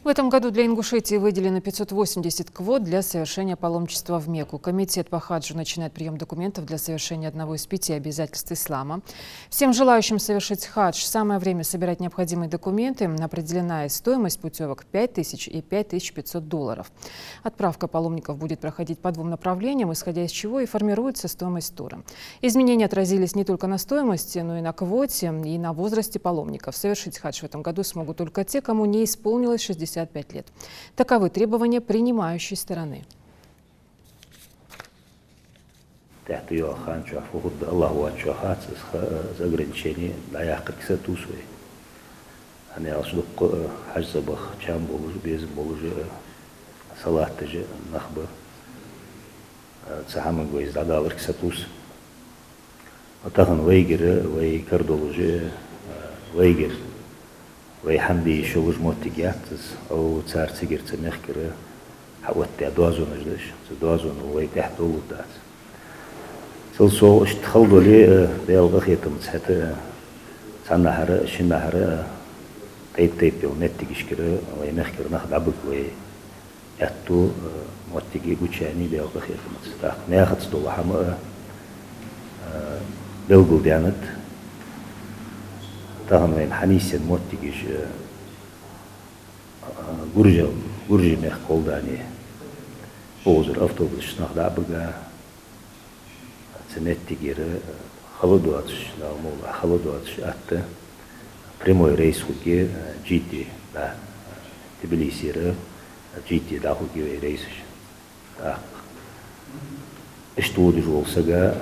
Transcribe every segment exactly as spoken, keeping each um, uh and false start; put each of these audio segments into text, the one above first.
В этом году для Ингушетии выделено пятьсот восемьдесят квот для совершения паломничества в Мекку. Комитет по хаджу начинает приём документов для совершения одного из пяти обязательств ислама. Всем желающим совершить хадж самое время собирать необходимые документы. Определена и стоимость путёвок: пять тысяч и пять тысяч пятьсот долларов. Отправка паломников будет проходить по двум направлениям, исходя из чего и формируется стоимость тура. Изменения отразились не только на стоимости, но и на квоте, и на возрасте паломников. Совершить хадж в этом году смогут только те, кому не исполнилось шестьдесят пять лет. Таковы требования принимающей стороны. Тӏехьа йоагӏа хана чухь фу хургда, Аллахӏ воацачоа хац, из ха-, из ограничени дӏаяккхаргса тус вай. Хӏана аьлча дуккха, э, хьажцӏа баха чам болаш, безам болаш, э, салаташ нах ба. Э, цу хӏаманга вай из дӏадаларгса тус. Тахан вайгара, вай кара долаш, э, вайгара, вай хӏама де йиш йолаш моттиг яц из, ӏо цар цигара, цу мехкара хьаоттадаь доазонаш да уж, цу доазонал вай тӏехьа довларгдац. Цул совгӏа иштта хала дале, э, Даьла къахетамца хӏаьта, э, цхьаннахьара, шиннахьара, э, тайп-тайпара йола моттигашкара вай мехкара нах дӏабига вай аьттув, э, моттиг гучаяьннай Даьла къахетамца. Тӏаккха наьхаца дола хӏама, э, э, белгалдаьннад. Тахан вайна хьанийсъенна моттигаш, э, э, Гуржел-, Гуржий мехка гӏолла дани, укхазара автобусашца нах дӏа а бига, цу моттигера хала доацаш, Дала мукъалахь, хала доацаш атта прямой рейс хургья, э, Джидде дӏа, Тбилисера Джидде дӏахургья вай рейсаш. Тӏаккха иштта водаш вола саг, э,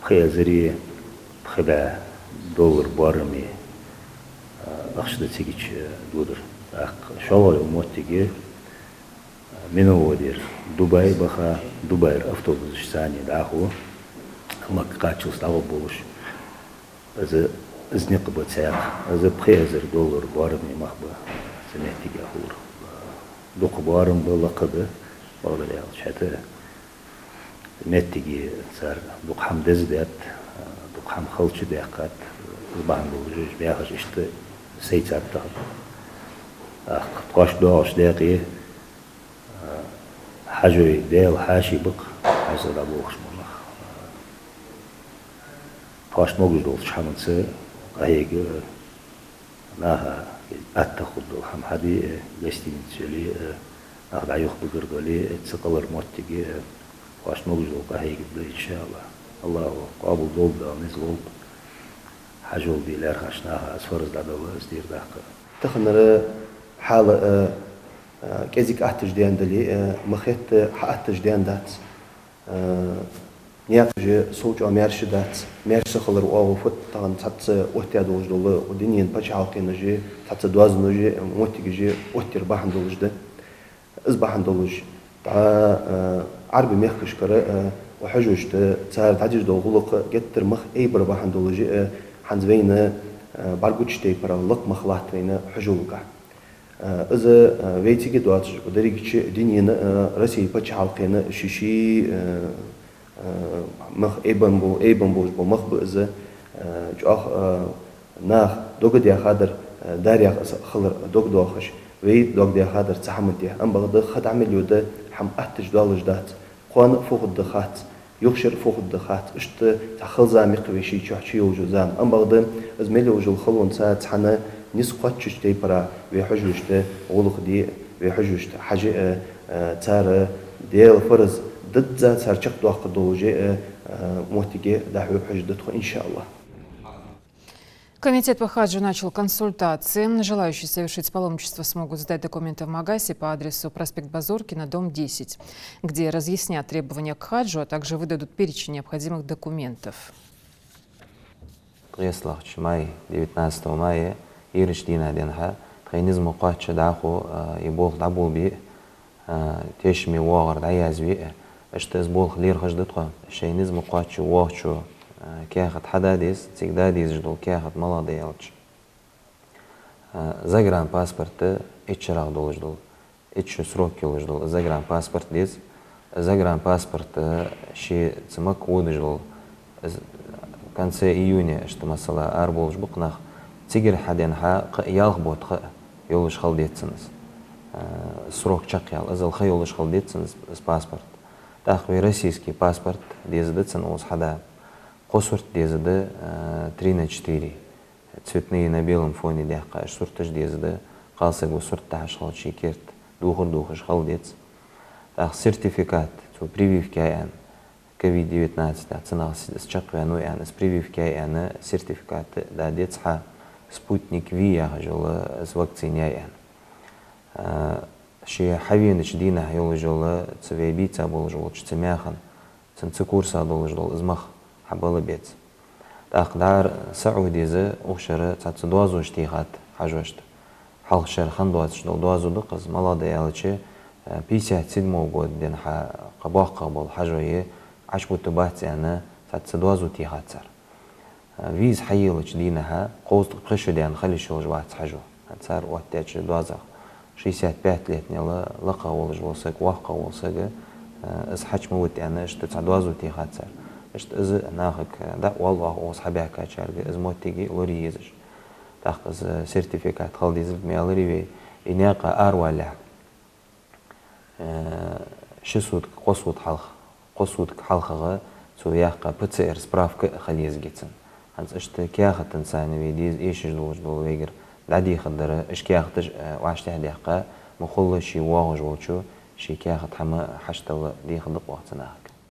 пхи эзари пхи бӏаь доллар боараме, э, ахча да цига чу, э, додар. Тӏаккха шоллагӏа йола моттиг, Минводера Дубай баха, Дубайра автобусашца цхьана дӏахо, Макка кхаччалца дӏагӏоргболаш. Из, из никъ ба цхьаькха. Из пхи эзар доллар боараме мах ба цу моттиге хулар. Дукха боарам ба, лакха да, бакъдар аьлча, хӏаьта моттиге цар дукха хӏама дезадаьд, дукха хӏама хала чудаьккхад, из бахьан долаш уж баьхаш иштта сайцад тахан. Тӏаккха тхоашта доагӏача даькъе, э, хьажой, Даьла хьаьший ба-кх хьажцӏа дӏаболхаш бола нах. Тхоашта могаш долча хӏаманца къахьега, наха атта хургдола хӏама хьаде, гостиница йоле, нах дӏаюхабигар дале, цу къалар моттиге, тхоашта могаш дола къахьегар да, иншааллахӏ. Аллахӏа къоабал долда, Дала низ лолба. Хьажол де лаьрхӏача наха из фарз дӏадала, из тӏера даккха. Таханара хьал, э, э, кӏезига атташ даьнна дале, э, ма хетта, хьаатташ даьнна дац. Э, наькъаш сов чӏоагӏа маьрша дац, маьрша хилар оагӏув фуд тахан цхьацца оттадаь долаш дола, укх дунен паччахьалкхенаш, цхьацца доазонаш, моттигаш оттадар бахьан долаш да. Из бахьан долаш, дӏа, э, Ӏарбий мехкашкара, э, хьажошта, цар дӏадеш дола гӏулакх геттара мах айбар бахьан долаш, э, хӏанз вайна, э, бӏаргагуча тайпара лакха мах латт вайна хьажолгахь. Э, из, э, вай цига доацаш, дерригача дунен, э, Россе паччахьалкхен ший-ший, э, э, мах айбан бо-, айбан болаш бола мах ба из, э, чӏоагӏа, э, наха дог даьхадар, э, дарех из хилар дог доахаш, вай дог даьхадар цу хӏаман тӏа. Амма бакъда ха дӏа мел йода хӏама атташ доаллаш дац. Кхоана фу хургда хац, юхашара фу хургда хац. Иштта цхьа хала зама я-кх вай ший чухь чуйолаш йола зама. Амма бакъда из мел йолаш йола халонца цхьана низ кхоачача тайпара вай хьажошта гӏулакх де, вай хьажошта хьажа, э, э, цар Даьла фарз дизза цар чакхдоаккхаргдолаш, э, э, моттиге дӏахьо хьажаргда тхо, иншааллахӏ. Комитет по хаджу начал консультации. Желающие совершить паломничество смогут сдать документы в Магасе по адресу: проспект Базоркина, дом десять, где разъяснят требования к хаджу, а также выдадут перечень необходимых документов. КъесталагӀча май, девятнадцатого мая, ийрча дийнахьа денз тхоай низ ма кхоачча дӏахо, а, из болх дӏаболабе, а, тешаме воагӏар дӏаязве. Иштта из болх лерхӀаш да тхо. Шоай низ ма кхоачча воагӏачо, а, каьхат хьада деза, цига да дезаш дола каьхат малагӏа да аьлча, а, загранпаспорт, итт шерагӏа долаш дола, итт шу срок йолаш дола загранпаспорт деза. Загранпаспорт, а, ше цу Макка водаш дола, из конце июня, иштта масала, арабовлаш ба-кх нах. Цигара хьаденз кхы а ялх бутт ха йолаш хила деза цунна из. Э, срок чакхъяла, иззал ха йолаш хила деза цунна из, из паспорт. ТӀаккха вай российский паспорт деза да цунна укхаза хьада. Кхо сурт деза да, э, три на четыре. Цветные на белом фоне даьккха, уж сурташ деза да, кхалсаго сурт дахьаш хилча ший керта духар дохаш хила деза. ТӀаккха сертификат, цу прививка яь аьнна, ковид девятнадцать, да, цунах с-, с-, чакхваьнна ва аьнна, из прививка яь аьнна сертификат да деза хьа, Спутник V яхаш йола из вакцина яь аьнна. А, ше хьавенача дийнахьа йолаш йола, цу вай бийца болаш волча цу маьхах, цун цу курса долаш дола из мах хьабала беза. ТӀаккха дӀара саӀу деза, укх шера цхьацца доазуш техад хьажошта. Хьалха шера хинна доацаш дола доазув да-кх из, малагӀа да аьлча, э, пятьдесят седьмого года денз хьа кхы боккхагӀа бола хьажой Ӏочубутаргбац аьнна, цхьацца доазув техад цар. Э, виза хьаеллача дийнахьа кховзткъеи пхи шу даьнна хила йиш йолаш вац хьажо. Цар оттадаьча доазах шестьдесят пять лет яла лакхагӀа волаш вола саг, воккхагӀа вола саг, э, из хьачу ма вита аьнна, иштта цхьа доазув техад цар. Иштта из нахага, э, дӀа а оал оаха укхаза хьабаьхкачарга, из моттиг лорае езаш. ТӀаккха из сертификат хила дезилга ма аьларий вай, из наькъа аравалалехь, э, ши сутка, кхо сутка хьалха, кхо сутка хьалхагӀа цо яьккха ПЦР справка а хила еза цунна. ХӀанз иштта каьхатаца вай деза эшаш долаш дола вайгара дӀадехаргдар, уж каьхаташ, э, вӀаштӀехьдаьккха, ма хулла ше воагӀаш волчо ший каьхат хӀама хьаштдала дехаргда-кх оаха цу наха.